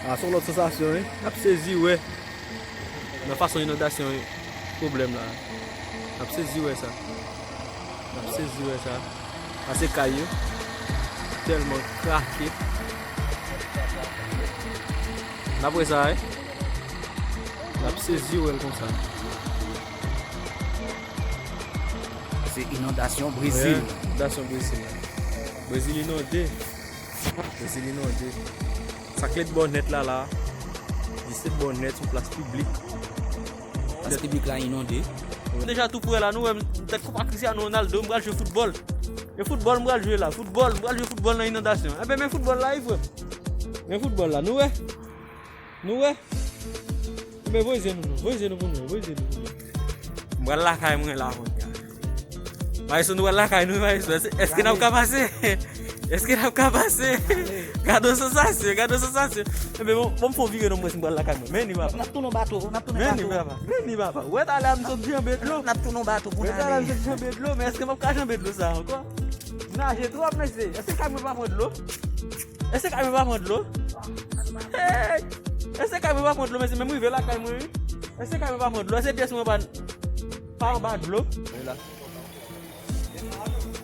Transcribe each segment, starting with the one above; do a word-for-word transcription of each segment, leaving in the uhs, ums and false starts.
A, se yon lòt sansasyon, wi. N ap sezi wè nan fason inondasyon pwoblèm la. N ap sezi wè sa. N ap sezi wè sa. Sa se kay yo. Tèlman krake. N ap wè sa, wi. N ap sezi wè l konsa. Se inondasyon Brezil. Wi, inondasyon Brezil. Brezil inonde. Brezil inonde. Sa k lèd bò nèt la la. Li se bò nèt, yon plas piblik. Plas piblik la inonde. Deja tou prè la, nou wè m tèt konpa Cristiano Ronaldo, m pral jwe foutbòl. E foutbòl m pral jwe la, foutbòl, m pral jwe foutbòl nan inondasyon. Enben, men foutbòl la, wi, frè. Men foutbòl la, nou wè. Nou wè. Enben, voye je nou, non. Voye je nou pou nou, voye je nou pou nou. M pral lakay mwen la, kounye a. Maestro, nou pral lakay nou, maestro. Èske, èske n ap ka pase? Èske n ap ka pase? Gade yon sansasyon, gade yon sansasyon. Enben, bon, bon, m fè yon vire non, mwen, si m pral lakay mwen. Men ni papa. N ap tounen bato, n ap tounen bato. Men ni papa, men ni papa. Wè talè a m sot janbe dlo. N ap tounen bato pou n ale. Wè talè a m sot janbe dlo, men èske m ap ka janbe dlo sa ankò? Naje twòp, mesye. Èske kay mwen pa pran dlo? Èske kay mwen pa pran dlo? Hey! Èske kay mwen pa pran dlo, mesye? Men m rive lakay mwen, wi. Èske kay mwen pa pran dlo? Èske pyès mwen pa, pa anba dlo?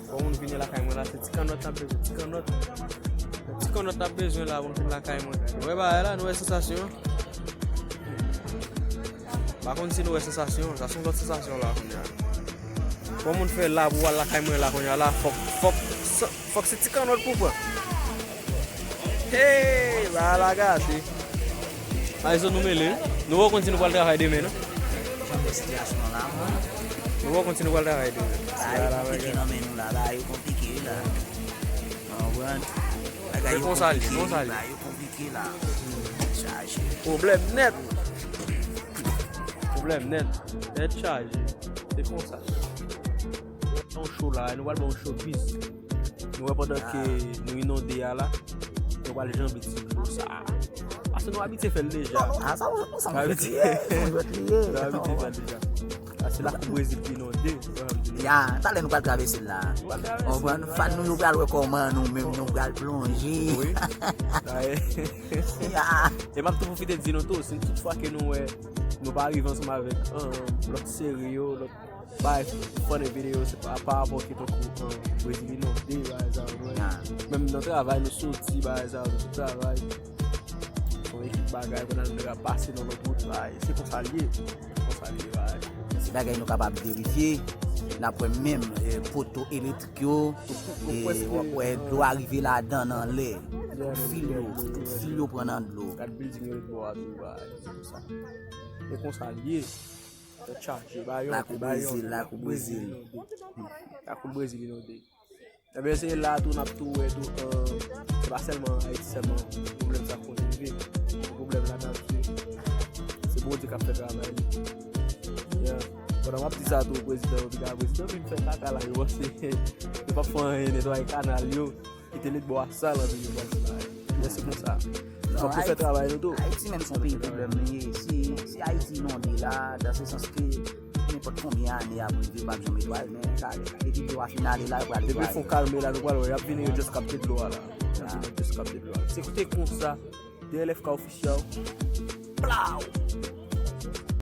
Bon, moun vini lakay mwen la, se ti kannòt n ap bezwen, ti kannòt. Ti kannòt n ap bezwen la, moun vin lakay mwen. Wè bagay la, nou wè sansasyon. Pa konn si nou wè sansasyon, sa se yon lòt sansasyon la, kounye a. Bon, moun fè la pou al lakay mwen la, kounye a la, fòk, fòk, fòk se ti kannòt pou pran. Hey, bagay la gate. Ayizò nou mele. Nou poko konn si nou pral travay demen, non? Jan de sitiyasyon la, mwen. Nou poko konn si nou pral travay demen. Bagay yo konplike nan men nou la, bagay yo konplike, wi, la. Ou konprann? Bagay yo konplike, wi, bagay yo konplike, la. Chaje. Pwoblèm nèt. Pwoblèm nèt. Tèt chaje. Se konsa. Yon show la, nou pral ba yon show bis. Nou wè pandan ke nou inonde a la, nou pral janbe ti dlo sa. Paske nou abitye fè l deja. A, sa, nou, nou, sa nou abitye, nou jwèt li ye. Nou abitye fè l deja. A, se lakou Brezil ki inonde. Ya, talè nou pral travèse l la. Nou pral travèse l. Konprann, fan nou yo pral wè kòman nou menm nou pral plonje. Wi. Ya. E m ap tou pwofite di nou tou, si tout fwa ke nou wè nou pa rive ansanm avèk, um, lòt seri yo, lòt bay fane videyo, se pa, pa rapò ke tankou, um, Brezil inonde, bagay sa yo, nou wè. Menm nan travay, nou soti, bagay sa yo, nou sot travay. Yon ekip bagay, kounye a nou deja pase nan lòt wout, bagay. Se konsa l ye. Se konsa l ye, bagay. Se bagay nou kapab verifye. N ap wè menm, eh, poto elektrik yo, eh, w ap wè dlo a rive ladan nan lè. Tout fil yo, tout fil yo pran nan dlo. Gad building yo ret bò a tou, bagay. Se konsa. E konsa l ye. Tèt chaje, ba yon, lakou ba yon, Brezil, lakou Brezil. Lakou Brezil inonde. Ebyen, se la tou, n ap tou wè tou, euh, se pa sèlman Ayiti sèlman pwoblèm sa konn rive. Se pwoblèm lanati. Se Bondye k ap fè travay li. Yeah. Pandan m ap di sa tou, prezidan yo, piga prezidan vin fè kaka la, yo panse yo p ap fè anyen, netwaye kanal yo. Kite lèt bò a sal anpil yo pral travay. Lè se konsa. Fòk nou fè travay nou tou. Ayiti menm se yon peyi pwoblèm li ye. Si, si Ayiti inonde la, dan se sans ke nenpòt konbyen ane ap rive, yo p ap janm netwaye, men sa, epi yo a fin ale la, yo pral netwaye. Depi fon kalme la, nou pral wè, y ap vini, yo just kapte dlo a la. Y ap vini, yo just kapte dlo a la. Se te konsa, D L F K Official. Plaw!